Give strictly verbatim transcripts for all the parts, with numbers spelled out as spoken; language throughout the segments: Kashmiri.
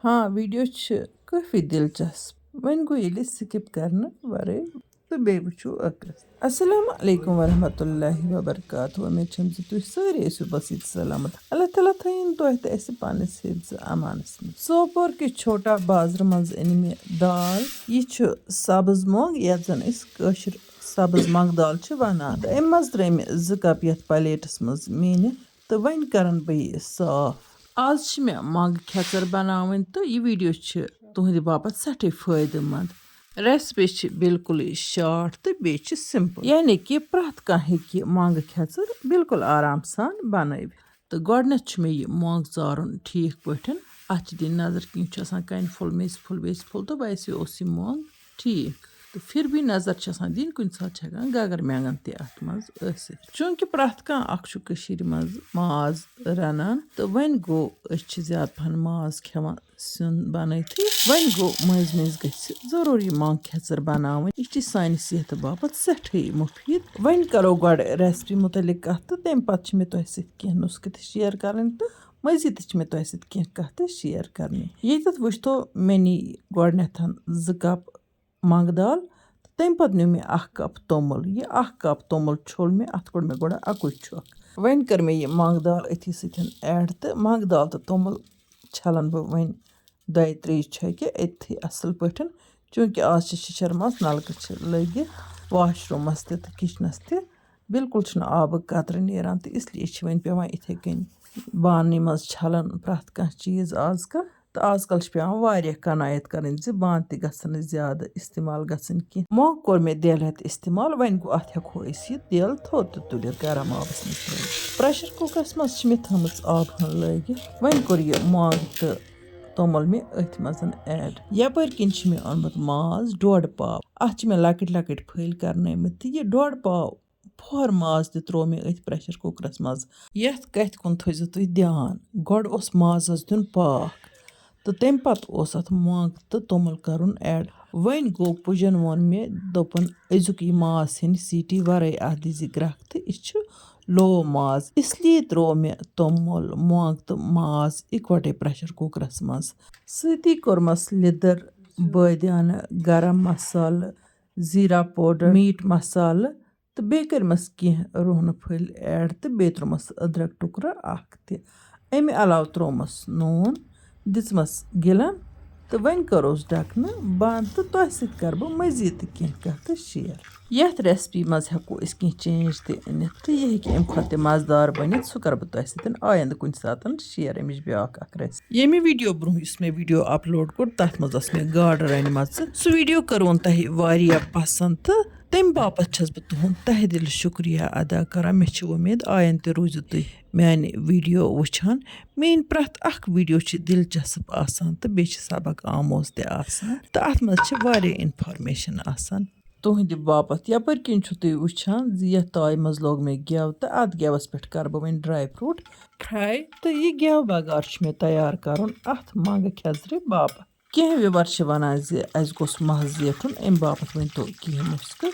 ہاں، ویڈیو چھِ کٲفی دلچسپ، وۄنۍ گوٚو ییٚلہِ سکپ کرنہٕ ورٲے تہٕ بیٚیہِ وٕچھِو ٲخرس۔ السلام علیکم ورحمۃ اللہ وبرکاتہ۔ امید چھم زِ تُہۍ سٲری ٲسِو بسیٖت سلامت۔ اللہ تعالیٰ تھٲیِن تۄہہِ تہٕ اَسہِ پانس حفظ امانس منٛز۔ سوپور کہِ چھوٹا بازرٕ منٛز أنۍ مےٚ دال۔ یہِ چھُ سبٕز مۄنگ، یتھ زن أسۍ کٲشِر سبٕز مۄنگہٕ دال چھِ ونان۔ تہٕ أمۍ منٛز ترٲے مےٚ زٕ کپ یتھ پلیٹس منٛز میٖنِتھ۔ تہٕ وۄنۍ کرن بہٕ یہِ صاف۔ آز چھِ مےٚ مۄنگہٕ کھٮ۪ژر بناوٕنۍ تہٕ یہِ ویڈیو چھِ تُہنٛدِ باپتھ سٮ۪ٹھٕے فٲیدٕ مند۔ ریسپی چھِ بالکلٕے شارٹ تہٕ بیٚیہِ چھِ سمپل، یعنی کہِ پرٛٮ۪تھ کانٛہہ ہیٚکہِ یہِ مۄنگہٕ کھٮ۪ژر بالکل آرام سان بنٲوِتھ۔ تہٕ گۄڈٕنٮ۪تھ چھُ مےٚ یہِ مۄنگ ژارُن ٹھیٖک پٲٹھۍ۔ اَتھ چھِ دِنۍ نظر، کینٛہہ چھُ آسان کنہِ پھوٚل، میٚژِ پھوٚل، ویٚژِ پھوٚل، تہٕ ویسے اوس یہِ مۄنگ ٹھیٖک۔ تہٕ پھر بھی نظر چھِ آسان دِنۍ، کُنہِ ساتہٕ چھِ ہٮ۪کان گگر مٮ۪نٛگن تہِ اَتھ منٛز ٲسِتھ۔ چوٗنٛکہِ پرٛٮ۪تھ کانٛہہ اکھ چھُ کٔشیٖرِ منٛز ماز رَنان، تہٕ وۄنۍ گوٚو أسۍ چھِ زیادٕ پَہَن ماز کھٮ۪وان سیُن بَنٲوتھٕے۔ وۄنۍ گوٚو مٔنٛزۍ مٔنٛزۍ گژھِ ضروٗری مۄنٛگ کھٮ۪ژر بَناوٕنۍ، یہِ چھِ سانہِ صحتہٕ باپتھ سٮ۪ٹھٕے مُفیٖد۔ وۄنۍ کَرو گۄڈٕ recipe مُتعلِق کَتھ، تہٕ تَمہِ پَتہٕ چھِ مےٚ تۄہہِ سۭتۍ کینٛہہ نُسخہٕ تہِ share کَرٕنۍ تہٕ مٔزیٖد تہِ چھِ مےٚ تۄہہِ سۭتۍ کینٛہہ کَتھٕ share کَرنہِ۔ ییٚتٮ۪تھ وٕچھتو، مےٚ نی گۄڈٕنٮ۪تھ زٕ کپ مۄنٛگہٕ دال، تہٕ تَمہِ پَتہٕ نیوٗ مےٚ اکھ کپ توٚمُل۔ یہِ اکھ کپ توٚمُل چھوٚل مےٚ، اَتھ کوٚڑ مےٚ گۄڈٕ اَکُے چھۄکھ۔ وۄنۍ کٔر مےٚ یہِ مۄنٛگہٕ دال أتھی سۭتۍ add، تہٕ مۄنٛگہٕ دال تہٕ توٚمُل چھَلَن بہٕ وۄنۍ دۄیہِ ترٛیٚیہِ چھۄکہِ أتھی اَصٕل پٲٹھۍ، چوٗنٛکہِ آز چھِ شِشَر منٛز نَلکہٕ چھِ لٲگِتھ washroomس تہِ تہٕ kitchenس تہِ، بالکل چھُنہٕ آبہٕ قطرٕ نیران، تہٕ اس لیے چھِ وۄنۍ پٮ۪وان یِتھَے کٔنۍ بانہٕ منٛز چھَلان پرٛٮ۪تھ کانٛہہ چیٖز آز کل۔ تہٕ آز کل چھِ پٮ۪وان واریاہ قناعت کَرٕنۍ زِ بانہٕ تہِ گژھن نہٕ زیادٕ استعمال گژھٕنۍ کینٛہہ۔ مۄنٛگ کوٚر مےٚ دٮ۪ل ہٮ۪تھ استعمال، وۄنۍ گوٚو اَتھ ہٮ۪کو أسۍ یہِ دٮ۪ل تھوٚد تہٕ تُلِتھ گرم آبَس منٛز ترٲوِتھ۔ Pressure cookerس منٛز چھِ مےٚ تھٲومٕژ آبہٕ ہَن لٲگِتھ۔ وۄنۍ کوٚر یہِ مۄنٛگ تہٕ توٚمُل مےٚ أتھۍ منٛز add۔ یَپٲرۍ کِنۍ چھِ مےٚ اوٚنمُت ماز ڈۄڈ پاو۔ اَتھ چھِ مےٚ لۄکٕٹۍ لۄکٕٹۍ پھٔلۍ کَرنٲومٕتۍ تہٕ یہِ ڈۄڈ پاو پھۄہَر ماز تہِ ترٛوو مےٚ أتھۍ pressure cookerس منٛز۔ یَتھ کَتھِ کُن تھٲیزیو تُہۍ دھیان، گۄڈٕ اوس مازَس دیُن پاکھ تہٕ تَمہِ پَتہٕ اوس اَتھ مۄنٛگ تہٕ توٚمُل کَرُن add۔ وۄنۍ گوٚو پُجَن ووٚن مےٚ، دوٚپُن، أزیُک یہِ ماز ژھیٚنہِ سیٖٹی وَرٲے، اَتھ دیٖزِ گرٛٮ۪کھ تہٕ یہِ چھُ low ماز، اس لیے ترٛوو مےٚ توٚمُل، مۄنٛگ تہٕ ماز اِکوَٹَے pressure cookerس منٛز۔ سۭتی کوٚرمَس لیٚدٕر، بٲدیانہٕ، گرم مصالہٕ، زیٖرا powder، meat مصالہٕ تہٕ بیٚیہِ کٔرمَس کینٛہہ رُہنہٕ پھٔلۍ add تہٕ بیٚیہِ ترٛوومَس أدرَک ٹُکرٕ اَکھ تہِ۔ اَمہِ علاوٕ ترٛوومَس نوٗن، دِژمَس گِلَن تہٕ وۄنۍ کَروس ڈَکھنہٕ بنٛد تہٕ تۄہہِ سۭتۍ کَرٕ بہٕ مٔزیٖد تہِ کینٛہہ کَتھٕ share۔ یَتھ recipe منٛز ہٮ۪کو أسۍ کینٛہہ change تہِ أنِتھ تہٕ یہِ ہیٚکہِ اَمہِ کھۄتہٕ تہِ مَزٕدار بٔنِتھ، سُہ کَرٕ بہٕ تۄہہِ سۭتۍ آیندٕ کُنہِ ساتہٕ share اَمِچ بیٛاکھ اَکھ recipe۔ ییٚمہِ ویٖڈیو برٛونٛہہ یُس مےٚ ویٖڈیو upload کوٚر، تَتھ منٛز ٲس مےٚ گاڈٕ رَنِمَژٕ۔ سُہ ویٖڈیو کٔروُن تۄہہِ واریاہ پَسنٛد تہٕ تَمہِ باپَتھ چھَس بہٕ تُہُنٛد تہہ دِلہِ شُکریہ ادا کران۔ مےٚ چھِ وۄمید آیندٕ تہِ روٗزِو تُہۍ میٛانہِ ویٖڈیو وٕچھان۔ میٛٲنۍ پرٛٮ۪تھ اَکھ ویٖڈیو چھِ دِلچسپ آسان تہٕ بیٚیہِ چھِ سبق آموز تہِ آسان تہٕ اَتھ منٛز چھِ واریاہ information آسان۔ تُہٕنٛدِ باپتھ یپٲرۍ کِنۍ چھِو تُہۍ وٕچھان زِ یتھ تایہِ منٛز لوگ مےٚ گٮ۪و تہٕ اتھ گٮ۪وس پٮ۪ٹھ کرٕ بہٕ وۄنۍ dry fruit fry۔ تہٕ یہِ گٮ۪و بگار چھُ مےٚ تیار کرُن اتھ مۄنٛگہٕ کھٮ۪ژرِ باپتھ۔ کینٛہہ viewer چھِ ونان زِ اسہِ گوٚژھ مس زیٹھُن، امہِ باپتھ ؤنۍ تو کینٛہہ نُسخہٕ۔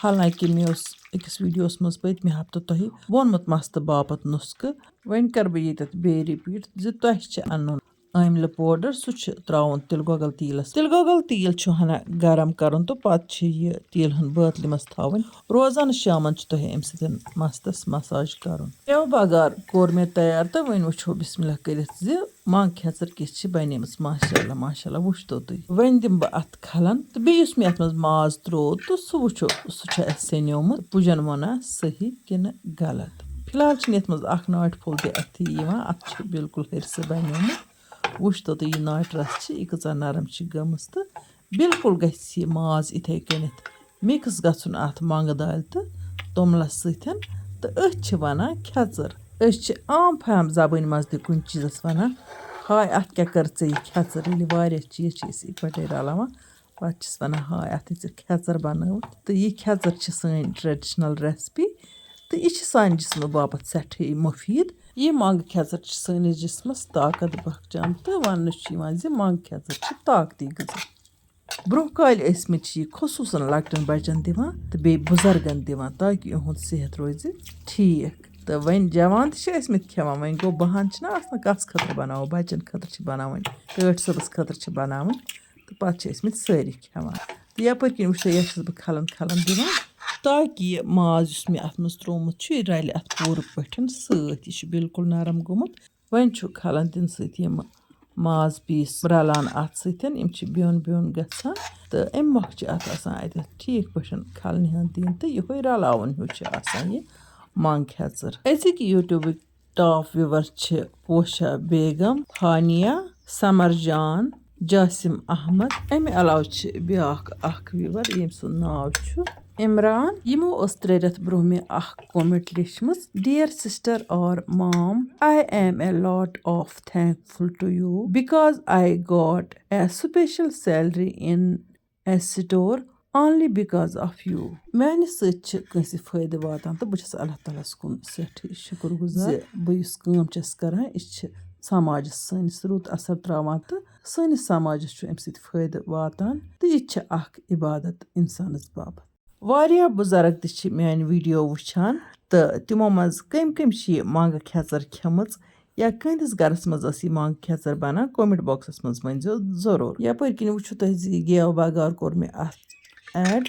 حالانکہ مےٚ اوس أکِس ویٖڈیوس منٛز پٔتمہِ ہفتہٕ تۄہہِ ووٚنمُت مستہٕ باپتھ نُسخہٕ، وۄنۍ کرٕ بہٕ ییٚتٮ۪تھ بیٚیہِ repeat زِ تۄہہِ چھِ انُن آملہٕ powder، سُہ چھُ ترٛاوُن تِلہٕ گۄگُل تیٖلَس۔ تِلہٕ گۄگُل تیٖل چھُ ہنا گرم کرُن تہٕ پتہٕ چھُ یہِ تیٖل ہن بٲتلہِ منٛز تھاوٕنۍ۔ روزانہٕ شامن چھُ تۄہہِ اَمہِ سۭتۍ مستس massage کرُن۔ مٮ۪وٕ بغار کوٚر مےٚ تیار تہٕ وۄنۍ وٕچھو بسم اللہ کٔرِتھ زِ مۄنٛگ کھٮ۪ژر کِژھ چھِ بنیمٕژ۔ ماشاء اللہ، ماشاء اللہ، وٕچھتو تُہۍ۔ وۄنۍ دِمہٕ بہٕ اتھ کھلن تہٕ بیٚیہِ یُس مےٚ اتھ منٛز ماز تروو تہٕ سُہ وٕچھو، سُہ چھُ اَسہِ سیٚنیومُت۔ پُجن وَنان صحیح کِنہٕ غلط۔ فی الحال چھُنہٕ یتھ منٛز اکھ ناٹہِ پھوٚل تہِ اَتھِ یِوان، اتھ چھُ بالکل ۂرسہٕ بنیومُت۔ وٕچھتو تُہۍ، یہِ ناٹہِ رَس چھِ، یہِ کۭژاہ نرم چھِ گٔمٕژ تہٕ بالکل گژھِ یہِ ماز یِتھَے کٔنٮ۪تھ mix گژھُن اَتھ مۄنٛگہٕ دالہِ تہٕ توٚملَس سۭتۍ۔ تہٕ أسۍ چھِ وَنان کھٮ۪ژٕر۔ أسۍ چھِ عام فہم زبٲنۍ منٛز تہِ کُنہِ چیٖزَس وَنان، ہاے، اَتھ کیٛاہ کٔر ژےٚ یہِ کھٮ۪ژٕر؟ ییٚلہِ واریاہ چیٖز چھِ أسۍ اِکوَٹَے رَلاوان، پَتہٕ چھِس وَنان، ہاے، اَتھ ہے ژےٚ کھٮ۪ژٕر بَنٲوٕتھ۔ تہٕ یہِ کھٮ۪ژٕر چھِ سٲنۍ traditional recipe، تہٕ یہِ چھِ سانہِ جسمہٕ باپتھ سٮ۪ٹھٕے مُفیٖد۔ یہِ مۄنٛگہٕ کھٮ۪ژٕر چھِ سٲنِس جسمس طاقت بخشان تہٕ وننہٕ چھُ یِوان زِ مۄنٛگہٕ کھٮ۪ژٕر چھِ طاقتی غذا۔ برٛونٛہہ کالہِ ٲسۍ مٕتۍ چھِ یہِ خصوٗصن لۄکٹٮ۪ن بچن دِوان تہٕ بیٚیہِ بُزرگن دِوان، تاکہِ یِہُنٛد صحت روزِ ٹھیٖک۔ تہٕ وۄنۍ جوان تہِ چھِ ٲسۍ مٕتۍ کھٮ۪وان، وۄنۍ گوٚو بہان چھِنہ آسان کَس خٲطرٕ بَناوو، بَچَن خٲطرٕ چھِ بَناوٕنۍ، ٹٲٹھۍ صٲبَس خٲطرٕ چھِ بَناوٕنۍ، تہٕ پَتہٕ چھِ ٲسۍ مٕتۍ سٲری کھٮ۪وان۔ تہٕ یَپٲرۍ کِنۍ وٕچھو، یَتھ چھَس بہٕ کھَلَن کھَلَن دِوان، تاکہِ یہِ ماز یُس مےٚ اَتھ منٛز ترٛوومُت چھُ، یہِ رَلہِ اَتھ پوٗرٕ پٲٹھۍ سۭتۍ۔ یہِ چھُ بالکل نرم گوٚمُت۔ وۄنۍ چھُ کھَلَن دِنہٕ سۭتۍ یِم ماز پیٖس رَلان اَتھ سۭتۍ، یِم چھِ بیوٚن بیوٚن گژھان، تہٕ اَمہِ مۄکھٕ چھِ اَتھ آسان اَتٮ۪تھ ٹھیٖک پٲٹھۍ کھَلنہِ ہٕن دِنۍ، تہٕ یِہوٚے رَلاوُن ہیوٗ چھُ آسان یہِ مۄنٛگ کھٮ۪ژٕر۔ أزِکۍ YouTubeٕکۍ ٹاپ ویور چھِ پوشا بیگم، ہانیہ، سمر جان، جاسم احمد۔ اَمہِ علاوٕ چھِ بیٛاکھ اکھ ویور، ییٚمۍ سُنٛد ناو چھُ عمران۔ یِمو ٲس ترٛےٚ رٮ۪تھ برٛونٛہہ مےٚ اکھ comment لیچھمٕژ، Dear sister or mom, I am a lot of thankful to you because I got a special salary in a store only because of you. میانہِ سۭتۍ چھِ کٲنٛسہِ فٲیدٕ واتان تہٕ بہٕ چھَس اللہ تعالیٰ ہَس کُن سٮ۪ٹھٕے شُکُر گُزار زِ بہٕ یُس کٲم چھَس کران، یہِ چھِ سماجَس سٲنِس رُت اثر تراوان تہٕ سٲنِس سماجَس چھُ اَمہِ سۭتۍ فٲیدٕ واتان تہٕ یہِ تہِ چھِ اکھ عبادت اِنسانَس باپتھ۔ واریاہ بُزرگ تہِ چھِ میٲنۍ video وٕچھان تہٕ تِمو منٛز کٔمۍ کٔمۍ چھِ یہِ مۄنٛگہٕ کھٮ۪ژر کھٮ۪مٕژ یا کٕہٕنٛدِس گرس منٛز ٲس یہِ مۄنٛگہٕ کھٮ۪ژر بنان، comment boxس منٛز ؤنۍزیو ضروٗر۔ یپٲرۍ کِنۍ وٕچھِو تُہۍ زِ یہِ گیو بغار کوٚر مےٚ اتھ add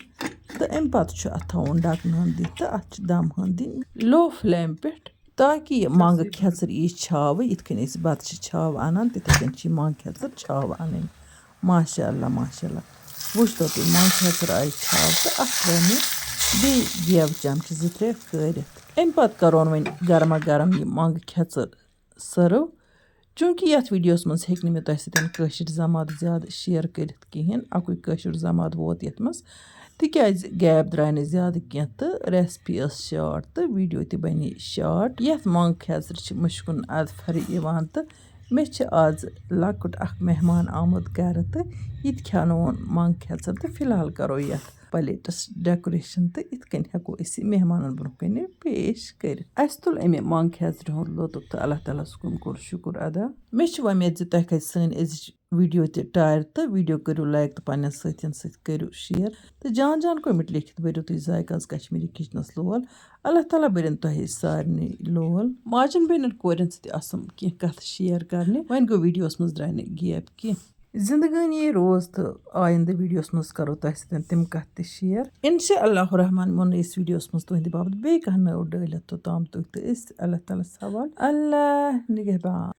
تہٕ امہِ پتہٕ چھُ اتھ تھاوُن ڈھکنہٕ ہن دِتھ تہٕ اتھ چھِ دم ہن دِنۍ low flame پٮ۪ٹھ، تاکہِ یہِ مۄنٛگہٕ کھٮ۪ژر یی چھاوٕ۔ یِتھ کٔنۍ أسۍ بتہٕ چھِ چھاوٕ انان، تِتھے کٔنۍ چھِ یہِ مۄنٛگہٕ کھٮ۪ژر چھاوٕ انٕنۍ۔ ماشاء اللہ، ماشاء اللہ۔ وٕچھ تو تُہۍ، مۄنٛگہٕ کھٮ۪ژر آیہِ چھاوٕ تہٕ اتھ ترٲو مےٚ بیٚیہِ گیو چمچہٕ زٕ ترٛےٚ کٲرِتھ۔ امہِ پتہٕ کرون وۄنۍ گرما گرم یہِ مۄنٛگہٕ کھٮ۪ژر serve۔ چوٗنٛکہِ یَتھ videoس منٛز ہیٚکہِ نہٕ مےٚ تۄہہِ سۭتۍ کٲشِر زماد زیادٕ share کٔرِتھ کِہیٖنۍ، اَکُے کٲشُر زماد ووت یَتھ منٛز، تِکیٛازِ gap درٛاے نہٕ زیادٕ کینٛہہ تہٕ recipe ٲس short تہٕ video تہِ بَنے short۔ یَتھ مۄنٛگہٕ کھٮ۪ژرِ چھِ مُشکُن اَدفَرٕ یِوان تہٕ مےٚ چھِ آز لۄکُٹ اَکھ مہمان آمُت گَرٕ تہٕ یہِ تہِ کھٮ۪نووُن مۄنٛگہٕ کھٮ۪ژٕر تہٕ فی الحال کَرو یَتھ plateس decoration تہٕ یِتھ کٔنۍ ہٮ۪کو أسۍ یہِ مہمانَن برٛونٛہہ کَنہِ پیش کٔرِتھ۔ اَسہِ تُل اَمہِ مۄنٛگہٕ کھٮ۪ژرِ ہُنٛد لُطُف تہٕ اللہ تعالیٰ ہَس کُن کوٚر شُکُر ادا۔ مےٚ چھِ وۄمید زِ تۄہہِ کھَسہِ سٲنۍ أزِچ video تہِ ٹارِ تہٕ video کٔرِو like تہٕ پنٛنٮ۪ن سٲتھٮ۪ن سۭتۍ کٔرِو share تہٕ جان جان comment لیکھِتھ بٔرِو تُہۍ ذایقہٕ آز کشمیٖری kitchenس لول۔ اللہ تعالیٰ بٔرِن تۄہہِ سارنٕے لول۔ ماجٮ۪ن بیٚنٮ۪ن کورٮ۪ن سۭتۍ آسَم کینٛہہ کَتھٕ share کَرنہِ۔ وۄنۍ گوٚو videoس منٛز درٛاے نہٕ gap کینٛہہ۔ زندگٲنی روز تہٕ آیندٕ videoس منٛز کَرو تۄہہِ سۭتۍ تِم کَتھٕ تہِ share۔ انشاء اللہ الرحمن یِمو نہٕ أسۍ videoس منٛز تُہٕنٛدِ باپتھ بیٚیہِ کانٛہہ نٔو ڈٲلِتھ توٚتام تُہۍ تہٕ أسۍ۔ اللہ تعالیٰ ہَس حوالہٕ۔ اللہ نگہبان۔